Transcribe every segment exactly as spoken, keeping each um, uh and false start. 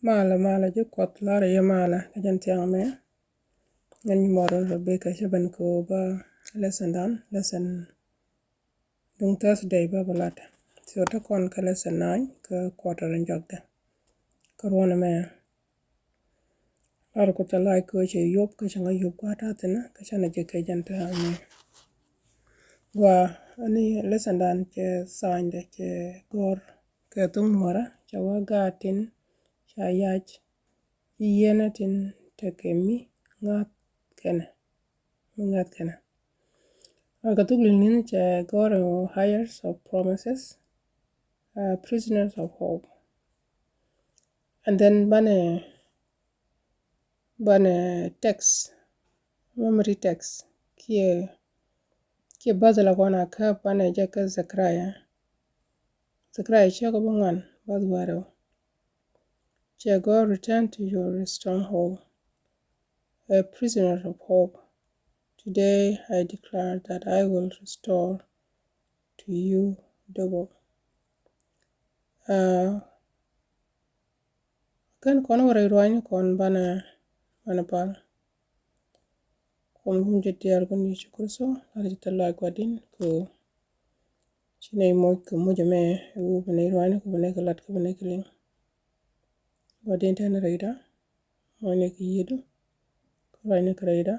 Malɛ, malɛ ji̱ Kuɔth, lar yɛ malɛ kä jɛn thiaŋ mɛ. Ŋän nyi mɔr Rebecca cä ben kɛ ɣöö bä lesson dan, lesson duŋ Thursday bä bä lat. So te kɔn kä lesson nine kä quarter in jɔkdɛ. Kä ruɔn mɛ lar Kuoth a lac kɛ ɣöö cɛ yop kä cɛ ŋa yop gua̱a̱th ta̱thi̱n kä cä nɛ jɛ kɛ jɛn thiaŋ mɛ. Gua ani lesson dan cɛ sign dɛ cɛ gɔr kɛ thok Nuɔrä, cɛ wä gaat tin ca yac, ci yieenä tin tekɛ mi ŋa̱th kɛnɛ, mi ŋa̱th kɛnɛ. A kɛ thok liŋ ni̱n cɛ gɔr ɛ heirs of promises, uh, prisoners of hope. And then banɛ, banɛ text, memory text kiɛ, kiɛ bäth la kɔn a käp banɛ jɛ kä Zechariah. Zechariah ciek bä ŋuan bäth wäl rɛw. Cɛ gɔr, return to your stronghold, a prisoner of hope. Today I declare that I will restore to you double. Uh, kɛn kɔn wä rɛy ruany kɔn banɛ, banɛ pal. Kuɔm kum jɛ diaal kun Yecu Kritho, lar jɛ thil lɔc Gua̱di̱n kɛ ɣöö ci nɛy moc kɛ moc ɛmɛ, ɛ ɣöö bɛ nɛy ruany kɛ bɛ nɛy kɛ lat kɛ bɛ nɛy kɛ liŋ. Gua̱di̱n tɛn rɛyda, moc nɛy kɛ yiëëdu, kä ruany nɛy kɛ rɛyda,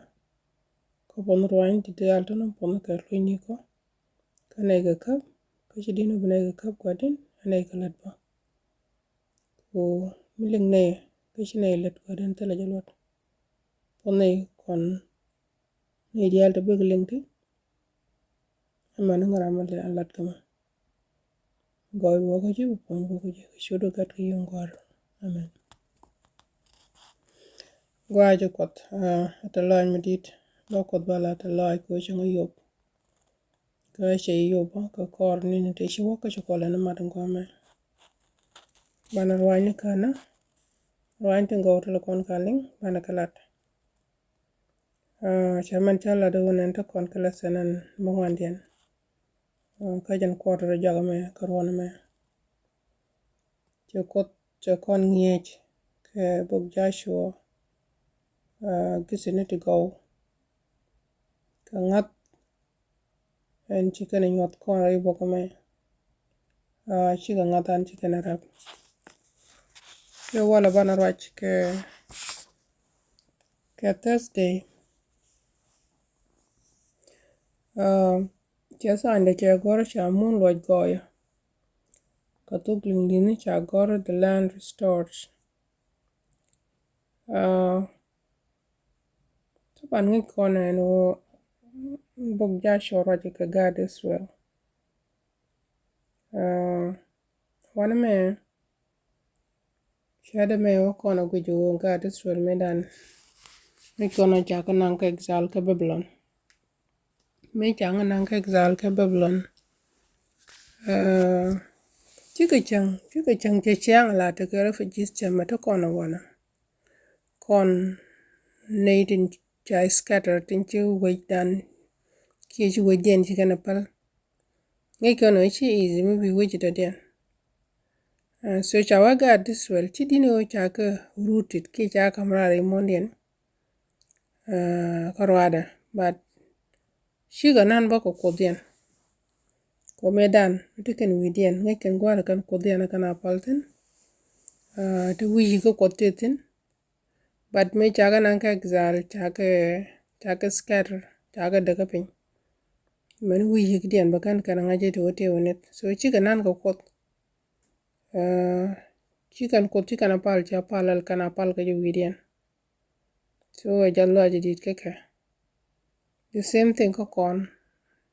kä puɔ̱nh ruany ti diaal tɔ̱nɔ puɔ̱nh kɛ luny ni kɔ, kä nɛy kɛ käp, kä ci di̱n wä bɛ nɛy kɛ käp Gua̱di̱n, ɛ nɛy kɛ lät bä. Ku mi liŋ nɛy kä ci nɛy lät Gua̱di̱n thilɛ jɛ luɔt. Puɔ̱th nɛy kɔn nɛy diaal ti bek liŋ ti. Ɛmɛn ŋära mi lɛ lat kä mɛ. Gɔɔy bä kä ji̱, bi puɔ̱ny bä kä ji̱, kɛ ciötdu Gat kɛ Yiëë Gɔaa. Amen. Gɔaa ji̱ Kuɔth, ah, ɛ tɛ lɔc mi di̱t. Bä Kuɔth bä la tɛ lɔc kɛ cäŋ yop. Kä cɛ yop bä kɛ kɔr ni ni te ci wä kä ci kuɔlɛ ni mat in gɔmɛ. Banɛ ruany ni känä, ruany tin gɔw ti lɛ kɔn ka liŋ, banɛ kɛ lat. Ah, cɛ mɛn cä lat wä nɛn ti kɔn kɛ lesson ɛn mi ŋuandiɛn. Ah, kä jɛn quarter jɔak mɛ kä ruɔn mɛ. Cɛ Kuoth cɛ kɔn ŋi̱eec kɛ bok Joshua, ah, gisi ni ti gɔw. Kɛ ŋa̱th ɛn ci kɛn ɛ nyuɔth kɔn rɛy bok mɛ. Ah, cikɛ ŋa̱th an ci kɛn ɛ rɛp. Cɛ walɛ banɛ ruac kɛ, kɛ Thursday. Ah, cɛ Sunday cɛ gɔr ca mun luɔc gɔɔyä. Kɛ thok liŋ li̱ni ca gɔr the land restored. Ah, taban ŋi̱c kɔn ɛn wä bok Joshua ruac kɛ gaat Israel. Ah, wanɛ mɛ, cɛ dɛ mɛ wä kɔn a guic wä gaat Israel mɛ dan. Ŋi̱c kɔn a ca kɛ naŋ kɛ exile kɛ Babylon. Mëë ca ŋa naŋ kä exile kä Babylon. Ah, cikɛ cäŋ, cikɛ cäŋ cɛ ciaŋ la tekɛ refugees cɛ mɛ te kɔn a wanɛ. Kɔn nɛy tin ca scatter tin ci wecdan kiɛ ci wecdiɛn ci kɛn a päl. Ŋäc kɛn ɔ ci easy mi bi wec dɔ̱diɛn. Ah, so ca wä gaat Israel ci di̱n ɣöö ca kɛ rooted kiɛ ca ka̱m raar i̱ muɔ̱ndiɛn. Ah, kä ruaadɛ, but cikɛ nan bä kɛ Kuothdiɛn. Kɛ mëëdan ti kɛn wi̱i̱diɛn ŋäc kɛn gua̱a̱r kɛn Kuothdiɛn kɛn a pal thi̱n. Ah, ti wi̱i̱ kä Kuoth ti thi̱n. But mëë cakɛ nan kä exile, cakɛ, cakɛ scatter, cakɛ däkä piny. Mɛn wi̱i̱ yikdiɛn bä kɛn kɛn ŋa̱c ti wä ti wä nith. So cikɛ nan kɛ Kuoth. Ah, ci kɛn Kuoth ci kɛn a pal, ci a pal, kɛn a pal kɛ jɛ wi̱i̱diɛn. So ɛ jɛ lɔac di̱t kä kɛ. The same thing kä kɔn.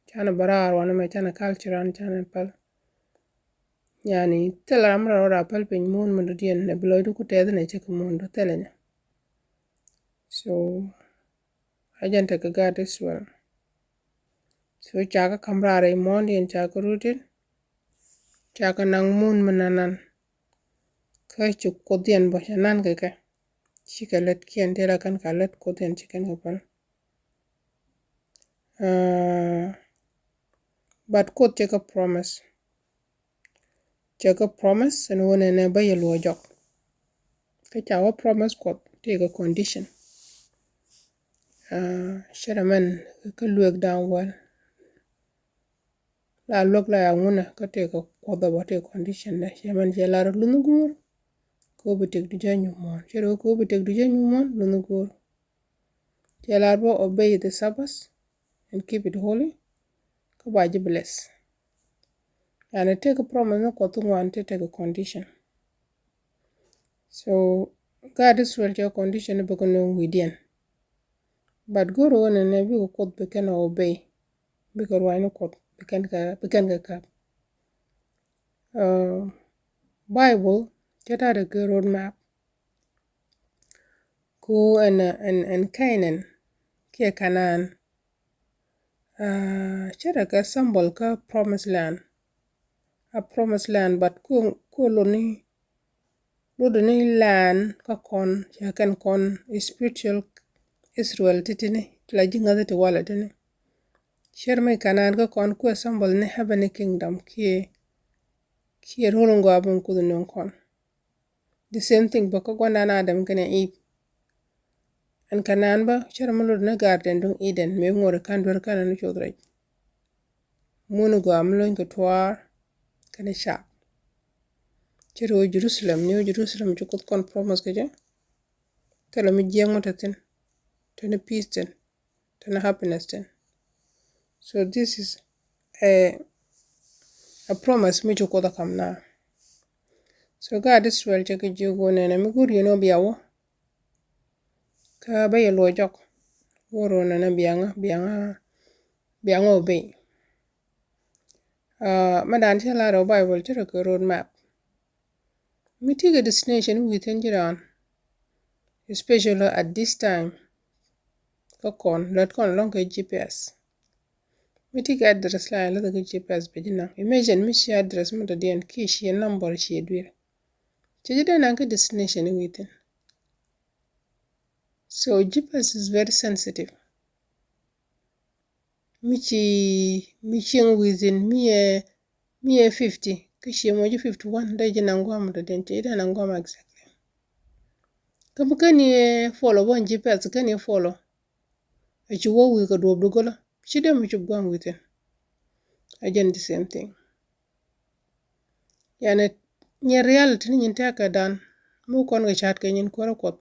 Canɛ bä raar wanɛ mɛ, canɛ culture an canɛ päl. Yani thilɛ ram rɔ ra päl piny mun mi dɔ̱diɛn nɛ bi lɔcdu ku tɛth nɛ cɛ kɛ mun du thilɛ nyɛ. So a jɛn tekɛ gaat Israel. So cakɛ ka̱m raar i̱ muɔ̱ɔ̱ndiɛn cakɛ rooted. Cakɛ naŋ mun mi nanan. Kä ci Kuothdiɛn bä cɛ nan kɛ kɛ. Cikɛ lät kiɛn ti la kɛn ka lät Kuothdiɛn ci kɛn kɛ päl. Ah, but Kuoth cɛ kɛ promise. Cɛ kɛ promise ɛn ɣöö nɛnɛ bä yɛ luɔ̱c jɔk. Kä ca wä promise Kuɔth tëëkɛ condition. Cɛ rɛ mɛn kä luek da̱a̱ŋ wäl la luäk la ya ŋunä kä tëëkɛ Kuɔth ɛ bä tëëkɛ condition dɛ. Cɛ mɛn cɛ lar lunh go̱o̱r kɛ wä bi tëk ducä nyumuɔn, cɛ rɛ wä kɛ wä bi tëk ducä nyumuɔn lunh go̱o̱r. Cɛ lar bä obey the Sabbath and keep it holy. Kä ba ji̱ bless. Yani tëëkɛ promise ni Kuɔth ŋuan tëë tëëkɛ condition. So gaat Israel cɛ condition ni bikɛ nööŋ wi̱i̱diɛn. But go̱o̱r ɣöö nɛnɛ bikɛ Kuoth bi kɛn obey. Bikɛ ruaacni Kuɔth bi kɛn kɛ bi kɛn kɛ käp. Bible cɛ ta̱a̱dɛ kɛ road map. Ku ɛn ɛn ɛn Canaan kiɛ Canaan. Cɛ rɛ kɛ symbol kä promise land. A promise land but ku ku luni luni land kä kɔn cɛ kɛn kɔn spiritual Israel titini ti la ji̱ ŋäthi ti walɛ tini. Cɛ rɛ mi Canaan kä kɔn ku ɛ symbol ni heavenly kingdom kiɛ kiɛ ruɔl in gɔaa bin Kuoth in nöŋ kɔn. The same thing bä kä gua̱ndan Adam kɛnɛ Eve. Ɛn Canaan bä cɛ rɛ mi lot ni garden duŋ Eden mëë ŋuɔri ka̱n duer ka̱n ni coth rɛc. Mun gɔaa mi lony kɛ tuaar kɛnɛ cak. Cɛ rɛ wä Jerusalem ni wä Jerusalem ci Kuoth kɔn promise kɛ jɛ. Thilɛ mi jiɛk mi te thin te ni peace thin. Tɛn happiness tɛn. So this is a, a promise mi ci Kuoth a kam na. So gaat Israel cɛ kɛ jiök wä nɛnɛ mi go̱o̱r yɛn ɔ bia wä. Kä bä yɛ luɔ jɔk. Go̱o̱r wä nɛnɛ biaŋä biaŋä biaŋä obey. Mɛ dan cɛ lar ɔ Bible cɛ rɛ kɛ road map. Mi ti kɛ destination wi̱i̱ thi̱n ji̱ raan. Especially at this time. Kä kɔn lät kɔn lɔŋ kɛ G P S. Mi ti kɛ address la lät kɛ G P S bɛ ji̱ naŋ. Imagine mi ci address mi dɔ̱diɛn kiɛ ci number ci duer. Ci ji̱ dee naŋ kɛ destination wi̱i̱ thi̱n. So G P S is very sensitive. Mi ci mi cieŋ within mi yɛ mi yɛ fifty kä cie mɔ ji̱ fifty one dee ji̱ naŋ guam dee den cie ji̱ dee naŋ guam exactly. Kä bi ken yɛ follow bä ji̱ pɛth ken yɛ follow. A ci wä wi̱i̱ kɛ duɔp di gölä ci dee mi cup guam within. A jɛn the same thing. Yani nyɛ reality ni nyin tɛkɛ dan mi kɔn kɛ cat kɛ nyin kuäärä Kuɔth.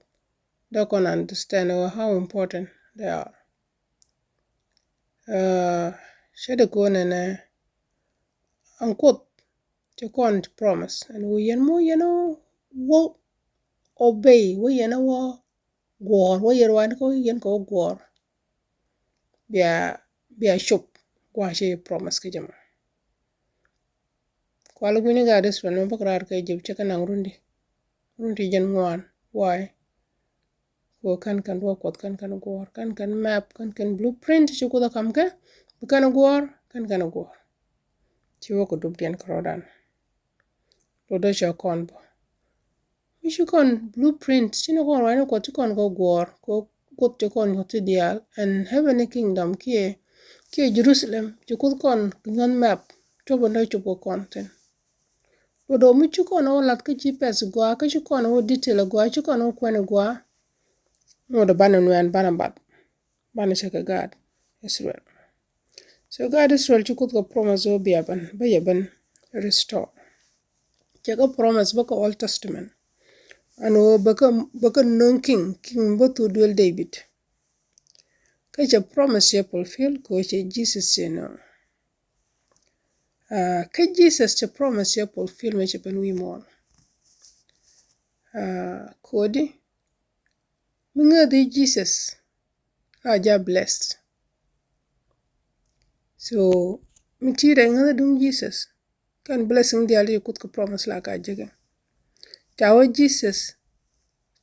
Dee kɔn understand how important they are. Cɛ di ko̱n ɛnɛ ɛn Kuoth cɛ kɔn promise ɛn wä yɛn mɔ yɛn wä obey wä yɛn wä guɔ̱ɔ̱r wä yɛn wä yɛn kɛ wä guɔ̱ɔ̱r. Bia bia cop gua̱a̱ cɛ promise kɛ jɛ mɔ. Kual gui̱ni gaat Israel mɛ bäk raar kɛ Egypt cɛ kɛ naŋ rundi. Rundi jɛn ŋuan why? Kɛ kɛn kɛn duɔ̱ɔ̱k Kuɔth kɛn kɛn guɔ̱ɔ̱r kɛn kɛn map kɛn kɛn blueprint ci Kuoth a kam kɛ bi kɛn guɔ̱ɔ̱r kɛn kɛn guɔ̱ɔ̱r. Ci wä kɛ dup diɛn kɛ rɔɔdan. Lotdä cɛ kɔn bä mi ci kɔn blueprint ci ni kɔn ruacni Kuɔth ci kɔn kɛ guɔ̱ɔ̱r kɛ Kuoth ci kɔn nyuɔth ti diaal ɛn heavenly kingdom kiɛ kiɛ Jerusalem ci Kuoth kɔn nyuɔth map. Cop in dee cop kɛ kɔn thin. Lotdä mi ci kɔn wä lath kä G P S gɔaa kä ci kɔn wä detail gɔaa ci kɔn wä kuɛn gɔaa. Ŋot banɛ nuɛn banɛ bath banɛ cɛ kɛ gaat Israel. So gaat Israel ci Kuoth kɛ promise wä bia ben bä yɛ ben restore. Cɛ kɛ promise bä kɛ Old Testament ɛn wä bä kɛ bä kɛ no̱o̱ŋ king king bä thuk duel David. Kä cɛ promise cɛ fulfill kɛ wä cɛ Jesus cɛ no̱o̱ŋ. Kä Jesus cɛ promise cɛ fulfill mɛ cɛ ben wi̱i̱ muɔ̱ɔ̱n. Kodi mi ŋäthi Jesus a ja blessed. So mi ti rɛy ŋäthi duŋ Jesus kɛn blessing diaal ti Kuoth kɛ promise la ka jekɛ. Ca wä Jesus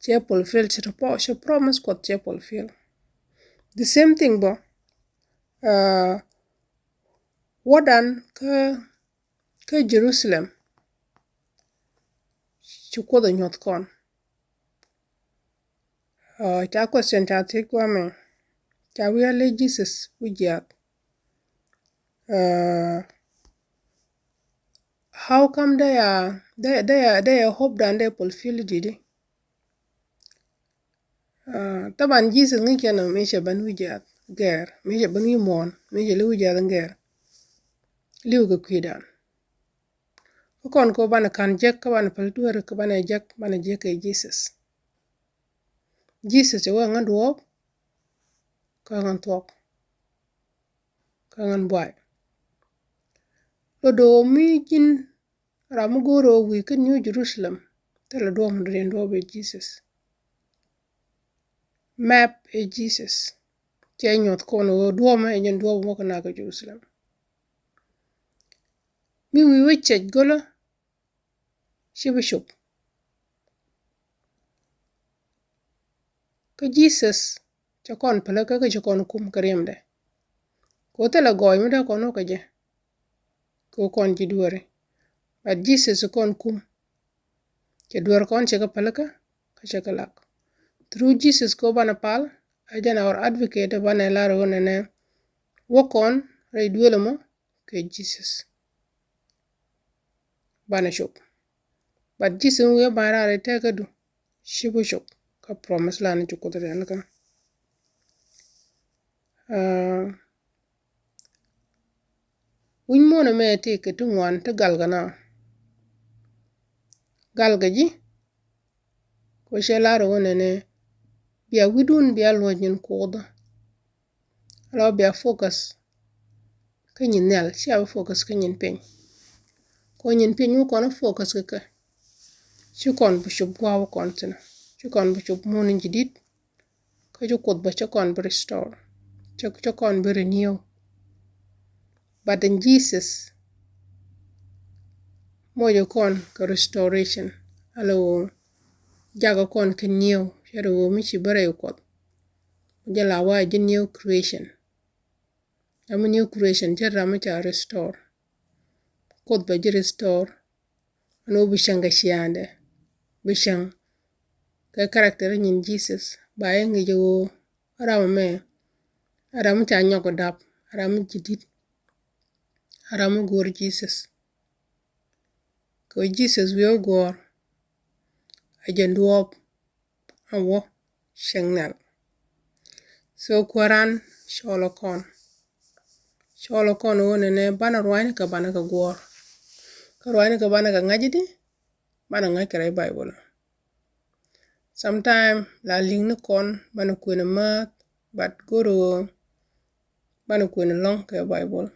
cɛ fulfill cɛ promise Kuɔth cɛ fulfill. The same thing bä. Wädan kä kä Jerusalem ci Kuoth a nyuɔth kɔn. Ca question ca thiec guamɛ ca wi̱i̱ a lec Jesus wi̱i̱ jiaath. How come dee a dee a dee a hope dan dee fulfill didi? Thaban Jesus ŋi̱i̱c kɛn ɔ mëë cɛ ben wi̱c jiaath gɛɛr, mëë cɛ ben wi̱c muɔ̱ɔ̱n, mëë cɛ li̱w wi̱c jiaath gɛɛr. Li̱w kɛ kui̱dan. Kä kɔn kɛ banɛ ka̱n jek, kä banɛ päl dueeri, kä banɛ jek, banɛ jek kɛ Jesus. Jesus cɛ wee ŋän duɔ̱ɔ̱p, kä ŋän thuɔ̱k, kä ŋän buay. Lɔ do̱o̱ mi ji̱n ram mi go̱o̱r ɣöö wi̱i̱ kä New Jerusalem, thilɛ duɔ̱ɔ̱p mi dɔ̱diɛn duɔ̱ɔ̱p ɛ Jesus. Map ɛ Jesus. Cɛ nyuɔth kɔn ɣöö duɔ̱ɔ̱p mɛ ɛ jɛn duɔ̱ɔ̱p mɔ kɛ nak kä Jerusalem. Mi wi̱i̱ wä cɛc gölä, ci bi cop. Kä Jesus cɛ kɔn päläkä kä cɛ kɔn kum kɛ riɛmdɛ. Kɛ ɣöö thilɛ gɔɔy mi dee kɔn wä kɛ jɛ. Kɛ ɣöö kɔn ji̱ dueeri. But Jesus cɛ kɔn kum. Cɛ dueer kɔn cɛ kɛ päläkä kä cɛ kɛ lak. Through Jesus kɛ ɣöö banɛ pal, ɛ jɛn our advocate, banɛ lar ɣöö nɛnɛ wä kɔn rɛy duël ɛmɔ kɛ Jesus. Banɛ cop. But Jesus mi wi̱i̱ ɛ ba̱ny raar i̱ tɛkädu, ci bi cop kä promise land ci Kuoth rialikä. Wi̱c muɔ̱ɔ̱n ɛmɛ ti kɛ ti ŋuan ti galkä na. Galkä ji̱, kɛ ɣöö cɛ lar ɣöö nɛnɛ bia wi̱dun bia luɔ̱c nyin Kuoth. Ala bia focus kä nyin nhial, cia bi focus kä nyin piny. Kɛ ɣöö nyin piny mi kɔn focus kɛ kɛ, ci kɔn bi cop gua̱a̱th kɔn thi̱n. Ci kɔn bi cop muɔ̱ɔ̱n in ji̱ di̱t. Kä ci Kuoth bä cä kɔn bi restore. Cä, cä kɔn bi renew. But in Jesus, mocɛ kɔn kɛ restoration. Ala ɣöö jakä kɔn kɛ new. Cɛ rɛ ɣöö mi ci bä rɛy Kuɔth. Jɛ la wa ji̱ new creation. Ram mi new creation, cɛ ram mi ca restore. Kuoth bɛ ji̱ restore. Ɛn ɣöö bi cäŋ kɛ ciaaŋdɛ. Bi cäŋ kɛ character nyin Jesus. Ba yɛ ŋi̱i̱c ɣöö ram mɛ, ram mi ca nyɔk dap, ram mi ji̱ di̱t, ram mi go̱o̱r Jesus. Kɛ ɣöö Jesus wi̱i̱ ɣä guɔ̱ɔ̱r, a jɛn duɔ̱ɔ̱p. A wä cieŋ nhial. So kuääran cɔɔlä kɔn. Cɔɔlä kɔn ɣöö nɛnɛ banɛ ruacni kɛ banɛ kɛ guɔ̱ɔ̱r. Kä ruacni kɛ banɛ kɛ ŋa̱c i̱di, banɛ ŋa̱c kɛ rɛy Baibol. Sometime la li̱ŋni kɔn banɛ kuënɛ määth, but go̱rɛ ɣöö banɛ kuënɛ lɔ̱ŋ kɛ Baibol.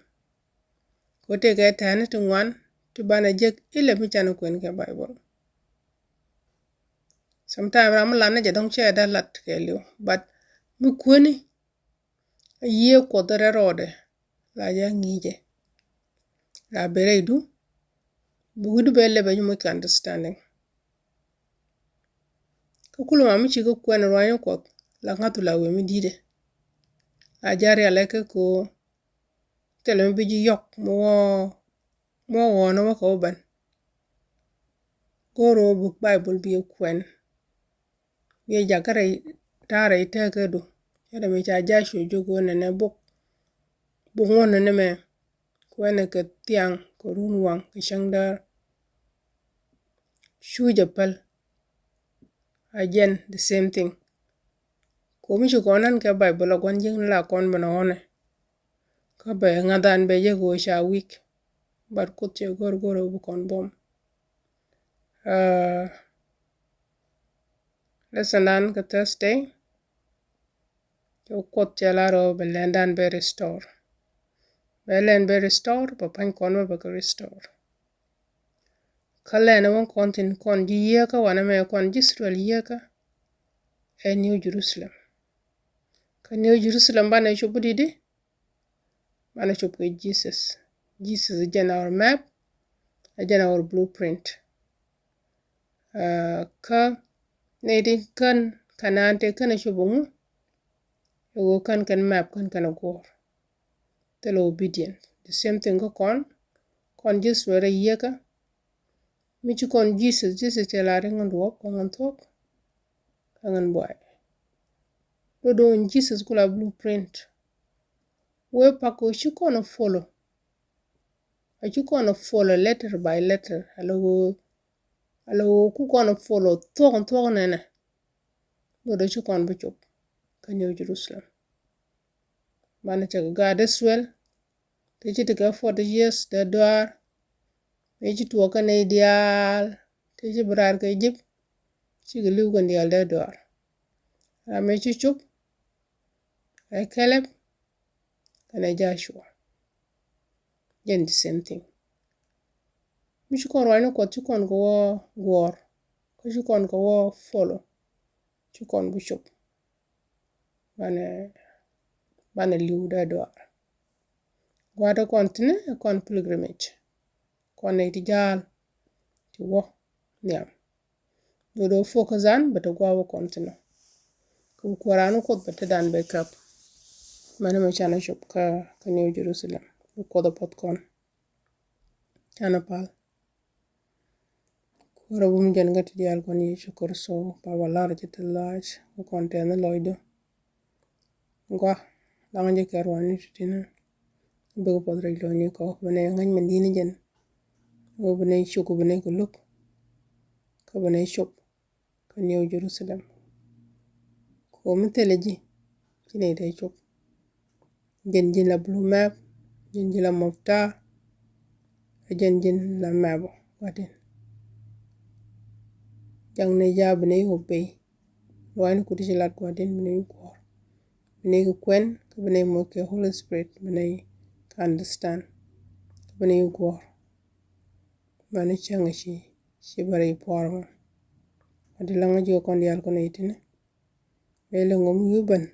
Kɛ ɣöö tëëkɛ tɛ̈ni ti ŋuan ti banɛ jek ilɛ mi canɛ kuën kɛ Baibol. Sometime ram mi lat ni jɛ dɔ̱ŋ cɛ dee lat kɛɛliw, but mi kuäni a yiëë Kuɔth rɛl rɔɔdɛ la jɛ ŋi̱i̱cɛ. La ben rɛydu bi wi̱cdu bɛ lɛpɛ ji̱ moc kɛ understanding. Kä kul ma mi ci kä kuɛn ruany Kuɔth la ŋa̱thu la wëë mi di̱i̱dɛ. La jɛ rialɛ kä kɛ ɣöö thilɛ mi bi ji̱ yɔ̱k mi wä, mi wä ɣɔ̱ɔ̱nä wä kɛ wä ben. Go̱o̱r ɣöö bi Baibol bi kuɛn. Bi jakä rɛy ta̱a̱ rɛy tɛ̈kädu. Cɛ dɛ mi ca Jacua jiök ɣöö nɛnɛ buk, buk ŋuɔ̱n nɛnɛ mɛ. Kuɛnɛ kɛ thiaŋ kɛ run waŋ kɛ cäŋ däär. Cu jɛ päl. A jɛn the same thing. Komi ci kɔn nän kɛ Baibol a gua̱n jiäkni la kɔn ben a ɣɔ̱nɛ. Kä bɛ ŋa̱than bɛ jɛ ɣöö ca weak. But Kuoth cɛ go̱r go̱r ɣöö bi kɔn buɔ̱m. Lesson dan kɛ Thursday. Cɛ Kuoth cɛ lar ɣöö bɛ lɛndan bɛ restore. Bɛ lɛn bɛ restore, bɛ pa̱ny kɔn bä bɛ kɛ restore. Kä lɛn ɛ wä kɔn thi̱n kɔn ji̱ yieekä wanɛ mɛ kɔn ji̱ Israel yieekä. Ɛ New Jerusalem. Kä New Jerusalem banɛ cop i̱di? Banɛ cop kɛ Jesus. Jesus ɛ jɛn our map, ɛ jɛn our blueprint. Kä nɛy ti kän Kanan tëë kän ɛ cop ɛŋu? Ɛ ɣöö kän kɛn map, kän kɛn ɛ guɔ̱ɔ̱r. Thilɛ obedient. The same thing kä kɔn. Kɔn ji̱ Israel rɛy yieekä. Mi ci kɔn Jesus, Jesus cɛ lar i̱ ŋän duɔ̱ɔ̱p, kä ŋän thuɔ̱k, kä ŋän buay. Do̱do̱ in Jesus kula blueprint. Wee pak ɣöö ci kɔn ɛ follow. A ci kɔn ɛ follow letter by letter. Ala ɣöö, ala ɣöö ku kɔn ɛ follow thuɔ̱k thuɔ̱k nɛnɛ. Ɣöö dee ci kɔn bi cop kä New Jerusalem. Banɛ cɛ kɛ gaat Israel, tëë ci tekɛ forty years dee dɔaar, mëë ci tuɔɔk kɛn nɛy diaal, tëë ci bi raar kɛ Egypt, cikɛ li̱w kɛn diaal dee dɔaar. Ram mëë ci cop ɛ Caleb kɛnɛ Joshua. Jɛn the same thing. Mi ci kɔn ruacni Kuɔth ci kɔn kɛ wä guɔ̱ɔ̱r, kä ci kɔn kɛ wä follow, ci kɔn bi cop. Banɛ, banɛ li̱w dee dɔaar. Gua̱a̱thdɛ kɔn thi̱n ɛ kɔn pilgrimage. Kɔn nɛy ti ja̱a̱l ti wä nhiam. Do̱do̱ focus dan bɛ te gua̱a̱th wä kɔn thi̱n ɔ. Kɛ bi Kuäär raan Kuoth bɛ te dan bɛ käp. Mɛn mɛ canɛ cop kä, kä New Jerusalem. Bi Kuoth ɛ puɔth kɔn. Canɛ pal. Kuäär ɛ bum jɛn kä ti diaal Kuɔth Yecu Kritho, Baba lar ci te lac, wä kɔn tɛth ni lɔcdu. Gua, laŋ jɛ kɛ ruaani ti ti ni. Bikɛ puɔth rɛy lɔcni kɔ, bi nɛy ŋäc mɛn di̱t ni jɛn. Wä bi nɛy cuk, bi nɛy kɛ luk. Kä bi nɛy cop kä New Jerusalem. Kɛ ɣöö mi thilɛ ji̱, ci nɛy te cop. Jɛn ji̱n la blue map, jɛn ji̱n la mɔpta, ɛ jɛn ji̱n la map ɔ gua̱din. Jaŋ nɛy ja̱ bi nɛy obey. Ruaani kut ci lat gua̱din bi nɛy guɔ̱ɔ̱r. Bi nɛy kɛ kuɛn, kä bi nɛy moc kɛ Holy Spirit, bi nɛy kɛ understand. Kä bi nɛy guɔ̱ɔ̱r. Mani cäŋ ci, ci bä rɛy puɔr mɔ. Ati laŋä ji̱ kɔn diaal kɔn i̱ tini. Bɛ lɛ ŋom wi̱i̱ ben.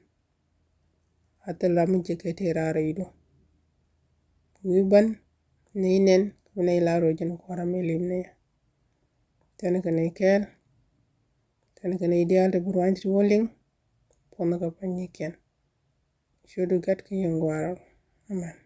A thil ram mi jɛ kɛ tëë raar rɛydu. Wi̱i̱ ben ni nɛn, mi nɛy la rɔ jɛn kuɔra mi lim ni. Tɛn kɛ nɛy kɛɛl. Tɛn kɛ nɛy diaal ti bi ruany ti wä liŋ. Puɔn kɛ pany ni kɛn. Cu du gat kɛ yɛn gua̱a̱r. Amen.